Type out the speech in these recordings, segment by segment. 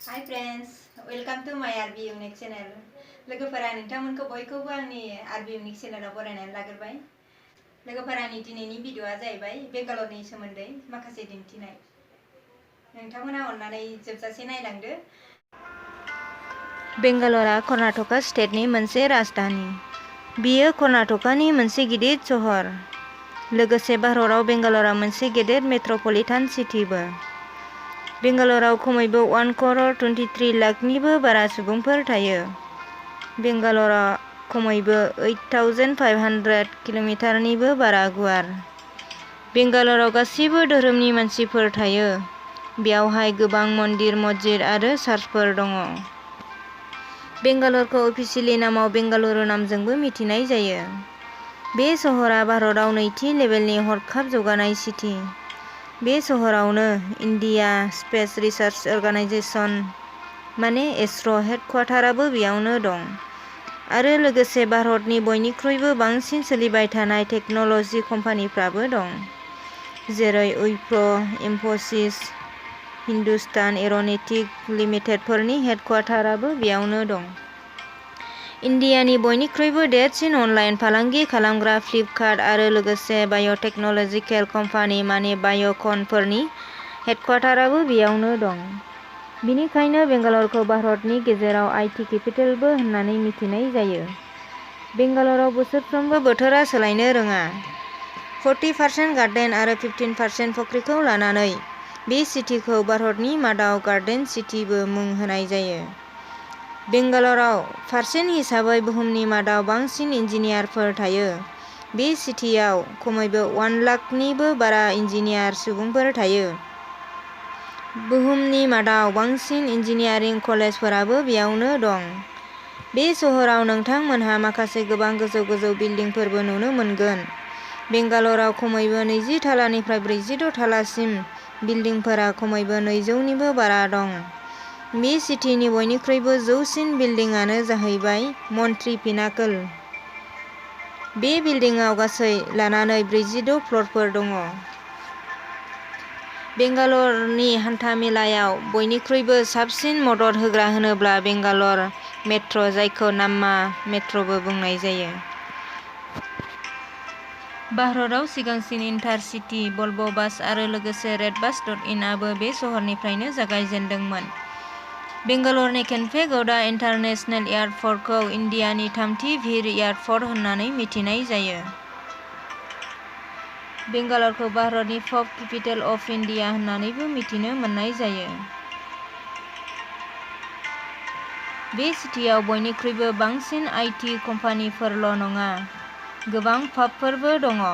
Hi friends, welcome to my RB Unique channel. लोगोफोरा नोंथांमोनखौ बयखौबो आंनि RB Unique चेनेलाव बरायनानै लाग्रोबाय। लोगोफोरा आंनि दिनैनि भिडिअआ जाहैबाय बेंगालरनि सोमोन्दै माखासे दिन्थिनाय। नोंथांमोना अननानै जोबजासे नायलांदो। बेंगालरा कर्नाटका स्टेटनि मोनसे राजधानी। बियो कर्नाटकानि मोनसे गिदिर सहर। लोगोसे भारताव बेंगालरा मोनसे गेदेर मेट्रपलिटान सिटीबो। बेंगालराव खमैबो 1,23 लाखनिबो बारा सुबुंफोर थायो। बेंगालरा खमैबो 8,500 किल'मिटारनिबो बारा गुवार। बेंगालराव गासिबो धोरोमनि मानसिफोर थायो। बेयावहाय गोबां मन्दिर, मस्जिद आरो चार्चफोर दङ। बेंगालरखौ अफिसियेलि नामाव बेंगालुरु नामजोंबो मिथिनाय जायो। बे सहरा भारताव नैथि लेभेलनि हरखाब जौगानाय सिटी। बे सहरावनो इन्डिया स्पेस रिसार्च अर्गानाइजेशन (इसर' हेडक्वार्टाराबो बेयावनो दं। आरो लोगोसे भारतनि बयनिख्रुइबो बांसिन सोलिबाय थानाय टेक्न'ल'जि कम्पानिफोराबो दं। जेरै विप्र', इन्फ'सिस, हिन्दुस्तान एर'न'टिक्स लिमिटेडफोरनि हेडक्वार्टाराबो बेयावनो दं। इन्डियानि बयनिख्रुइबो देरसिन अनलाइन फालांगि खालामग्रा फ्लिपकार्ट आरो लोगोसे बाय'टेक्न'लजिकेल कम्पानि बाय'कनफोरनि हेडक्वार्टाराबो बेयावनो दं। बेनिखायनो बेंगालरखौ भारतनि गेजेराव आईटी केपिटेलबो होननानै मिथिनाय जायो। बेंगालराव बोसोरफ्रोमबो बोथोरा सोलायनो रोङा। 40% गार्डेन आरो 15% फुख्रिखौ लानानै बे सिटीखौ भारतनि मादाव गार्डेन सिटीबो मुं होनाय जायो। बेंगालराव पारसेन्ट हिसाबै बुहुमनि मादाव बांसिन इन्जिनियारफोर थायो। बे सिटीआव खमैबो 1 लाखनिबो बारा इन्जिनियार सुबुंफोर थायो। बुहुमनि मादाव बांसिन इन्जिनियारिं कलेजफोराबो बेयावनो दं। बे सहराव नोंथांमोनहा माखासे गोबां गोजौ बिल्डिंफोरबो नुनो मोनगोन। बेंगालराव खमैबो 20 थालानिफ्राय 46 थालासिम बिल्डिंफोरा खमैबो 200निबो बारा दं। बे सिटीनि बयनिख्रुइबो जौसिन बिल्डिंआनो जाहैबाय मन्त्रि पिनाकल। बे बिल्डिंआव गासै लानानै 46 फ्ल'रफोर दङ। बेंगालरनि हान्था-मेलायाव बयनिख्रुइबो साबसिन मदद होग्रा होनोब्ला बेंगालर मेट्र', जायखौ नाम्मा मेट्र'बो बुंनाय जायो। भारताव सिगांसिन इन्टार-सिटी भल्भ' बास आरो लोगोसे रेडबास.इन आबो बे सहरनिफ्रायनो जागायजेन्दोंमोन। बेंगालरनि केम्पे-गौडा इन्टारनेशनेल एयारपर्टखौ इन्डियानि थामथि भिर एयारपर्ट होननानै मिथिनाय जायो। बेंगालरखौ भारतनि पप केपिटेल अफ इन्डिया होननानैबो मिथिनो मोननाय जायो। बे सिटीआव बयनिख्रुइबो बांसिन आईटी कम्पानिफोरल' नङा, गोबां पाबफोरबो दङ।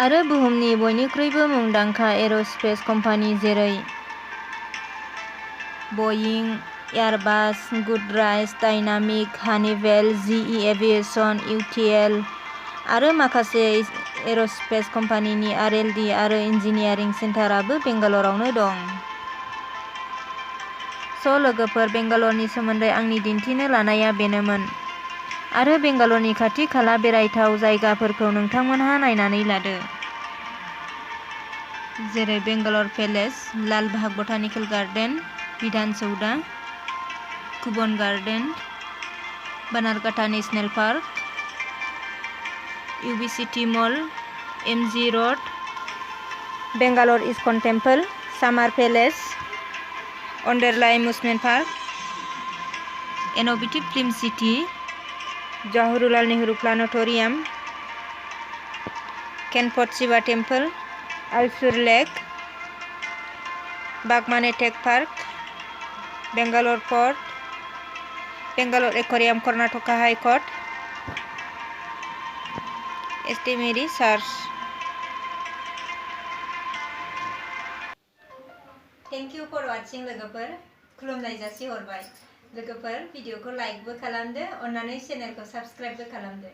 आरो बुहुमनि बयनिख्रुइबो मुंदांखा एर'स्पेस कम्पानि जेरै बयिं, एयारबास, गुडराइट, डायनामिक, हानिवेल, जीई एभिएशन, इउटिएल आरो माखासे एर'स्पेस कम्पानिनि आर.एल.डी. आरो इन्जिनियारिं सेन्टाराबो बेंगालरावनो दं। लोगोफोर, बेंगालरनि सोमोन्दै आंनि दिन्थिनो लानाया बेनोमोन। आरो बेंगालरनि खाथि-खाला बेरायथाव जायगाफोरखौ नोंथांमोनहा नायनानै लादो। जेरै बेंगालर पेलेस, लाल बाग botanical garden, Vidhana Soudha, Cubbon garden, Bannerghatta national park, UB city mall, MG road, Bangalore ISKCON temple, summer palace, Wonderla amusement park, innovative film city, Jawaharlal Nehru planetarium, Kempfort Shiva temple, Ulsoor lake, Bagmane tech park, Bangalore fort, Bangalore aquarium, Karnataka high court, ST Mary church. Thank you for watching लोगोफोर। खुलुमनाय जासिहरबाय। लोगोफोर, भिडिअखौ लाइकबो खालामदो, अननानै चेनेलखौ साबस्क्राइबबो खालामदो।